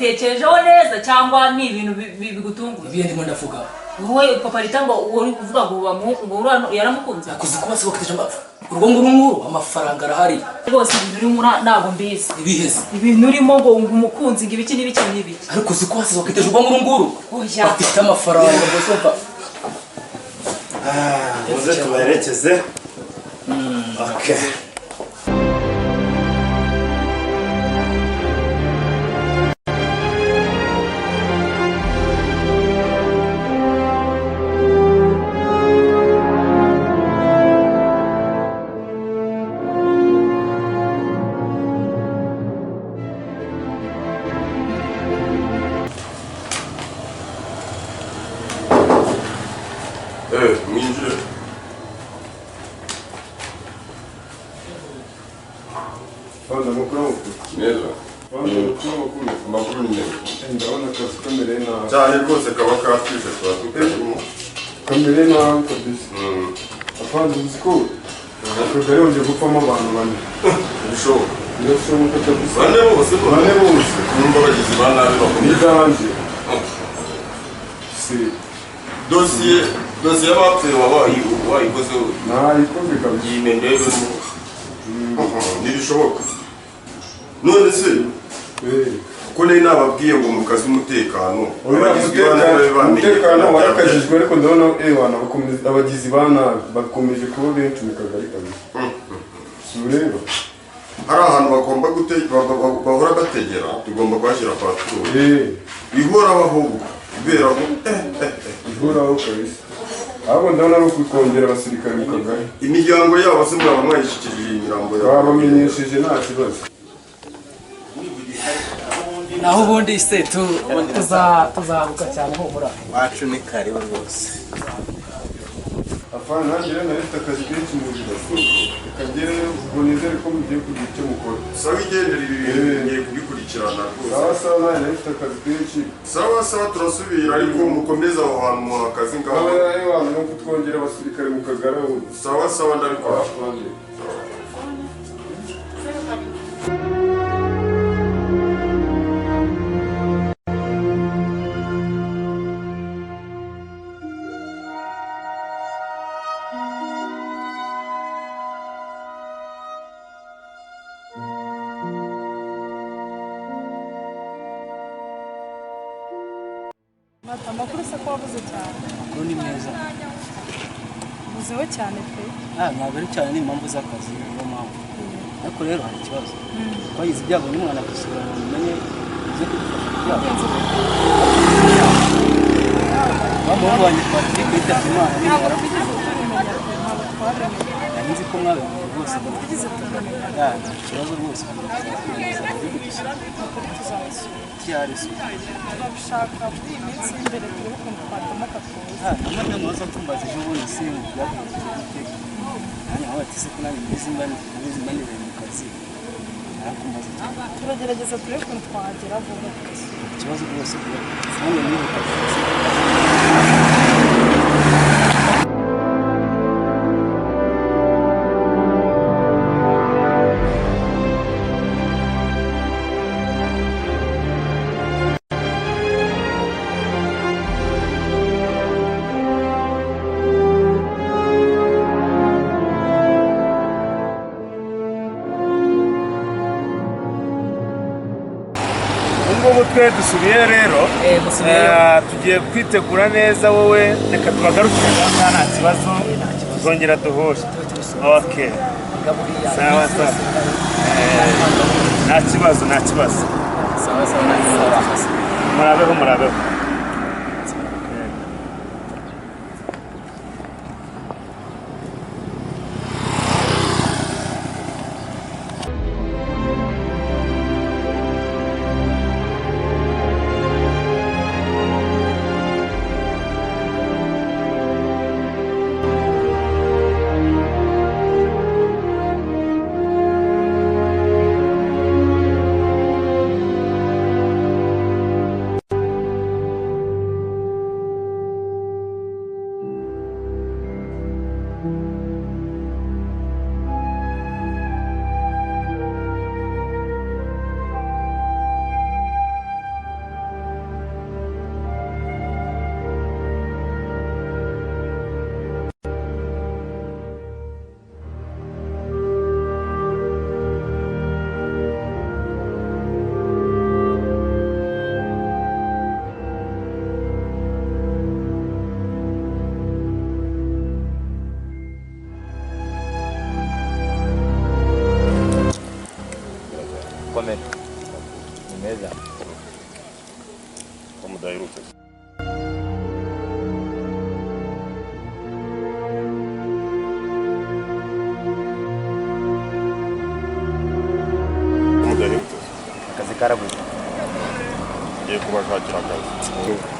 Wabitekerejeho neza cyangwa ni ibintu bigutunguye? Ibihe ndimo ndavuga? Wowe papa Rita, ngo uri kuvuga ngo ngo uriya yaramukunze? Nakuze kuba se bakiteje urwo nguru nguru amafaranga arahari. Rwose ibintu urimo ntabwo mbizi. Ibiheze? Ibintu urimo ngo umukunzi, ngo ibiki n'ibiki n'ibiki. Ariko uzi ko hasize bakiteje urwo nguru nguru? Oya. Bafite amafaranga rwose, umva. Muze tubaherekeze. Okay. Mwinjire. Fanda, amakuru, amakuru. Neza. Fanda, amakuru, amakuru. Amakuru ni meza. Ndabona akazi kamereye nabi. Cyane rwose, kaba katwise, tuba tukarimo. Kamereye nabi kabisa. Afande, uzi ko akagari yongeye gupfamo abantu bane? Bishoboka? Birashoboka kabisa. Bane bose? Bane bose. Numva abagizi ba nabi bakomeye. Ni danger si. Dosiye y'abapfuye wabaye wayikozeho? Nayikoze kabisa. Yime ndebemo, ntibishoboka. None se ko nari nababwiye ngo mukaze umutekano, abagizi ba nabi babe Umutekano bamenyekana? warakajijwe, ariko ndabona ewana abagizi ba nabi bakomeje kuba benshi mu kagari kabisa, si ureba? Hari ahantu bagomba bahora bategera, tugomba kuhashyira patrouille ihoraho, ahubwo kubera ko Ihoraho kabisa, ahubwo ndabona ari ukongera abasirikare mu kagari. Imiryango yabo se mwaba mwayishyikirije iyi mirambo yabo? Babamenyesheje, nta kibazo. Naho ubundi se tuzabuka cyane, humura. Wacu ni karibu rwose. Afande, nanjye rero nari mfite akazi kenshi mu biro, reka ngereyo. Ubwo nizere ko mugiye kugira icyo mukora. Sawa, igendera, ibi bintu ngiye kubikurikirana rwose. Sawa sawa, nanjye nari mfite akazi kenshi. Sawa sawa, turasubira, ariko mukomeze aho hantu muha akazi ngaho. Ewana, no kutwongera abasirikare mu kagari ahubwo. Sawa sawa, ndabikora. Afande. Mata, amakuru se ko wabuze cyane? Amakuru ni meza. Ubuzeho cyane pe. Ah, ntabwo ari cyane, ni impamvu z'akazi, niyo mpamvu. Ariko rero hari ikibazo, twagize ibyago n'umwana gusura ngo mumenye uze kudufasha kubyara. Bigenze gute? Wa muhungu wanjye Patrick yitabye Imana nyine. Ntabwo Yaravuze. twigeze tubimenya pe, ntabwo twabimenye. Nari nzi ko mwabimenye rwose. Ntabwo twigeze tubimenya. Ah, nta kibazo rwose, tuzagerageza uburyo kudusura. Ukuri tuzabasura. Cyarese. Turabishaka muri iyi minsi y'imbere, turebe ukuntu twatomoka tuza. Ah, na madamu waza kumbaza ejo bundi se ngo byagenze gute, nanjye nkawe ati se ko nanjye mbizi mba nibereye mu kazi, arakumbaza cyane. Turagerageza turebe ukuntu twahagera vuba tugasura. Ikibazo rwose kuba nanjye nihuta. Ngubu twe dusubiye rero. Musubiyeyo. Tugiye kwitegura neza. Wowe reka tubagarukire ngaha, nta kibazo, tuzongera duhure. Okay, sawa sawa. Nta kibazo, nta kibazo. Sawa sawa, nta kibazo. Murabeho, murabeho. Mudaherutse? Mudaherutse? Akazi karabuze. Ngiye kubashakira akazi.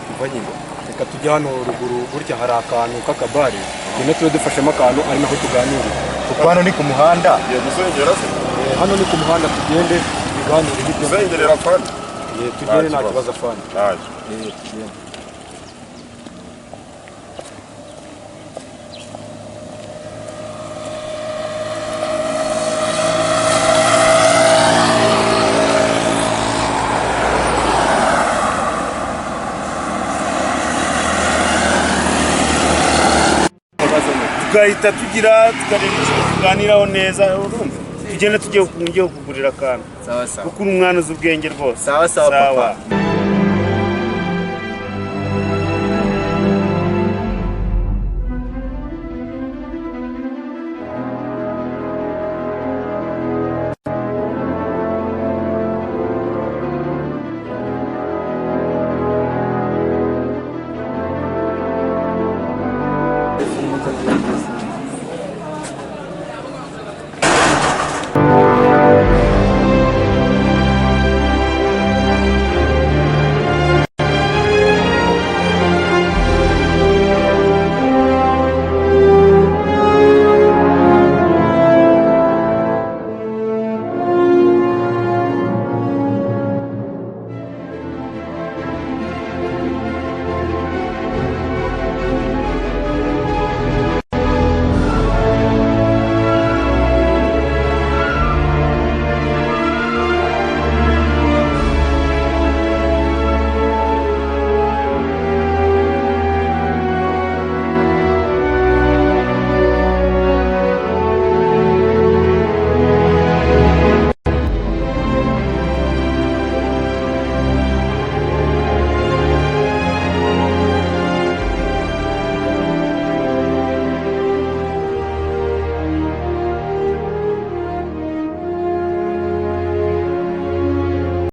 Umva nyine, reka tujye hano ruguru gutya, hari akantu k'akabari, tugende tube dufashemo akantu, ari naho tuganirira, kuko hano ni ku muhanda. Ngiye gusengera se? Hano ni ku muhanda, tugende tubiganire ibyo. Gusengerera afande? Tugende, nta kibazo afande. Ntacyo. Tugende. Tugahita tugira tukareba ikintu tuganiraho neza. Urumva, tugende, tujye, ngiye kugurira akantu. Sawa sawa. Kuko uri umwana uzi ubwenge rwose. Sawa sawa, papa.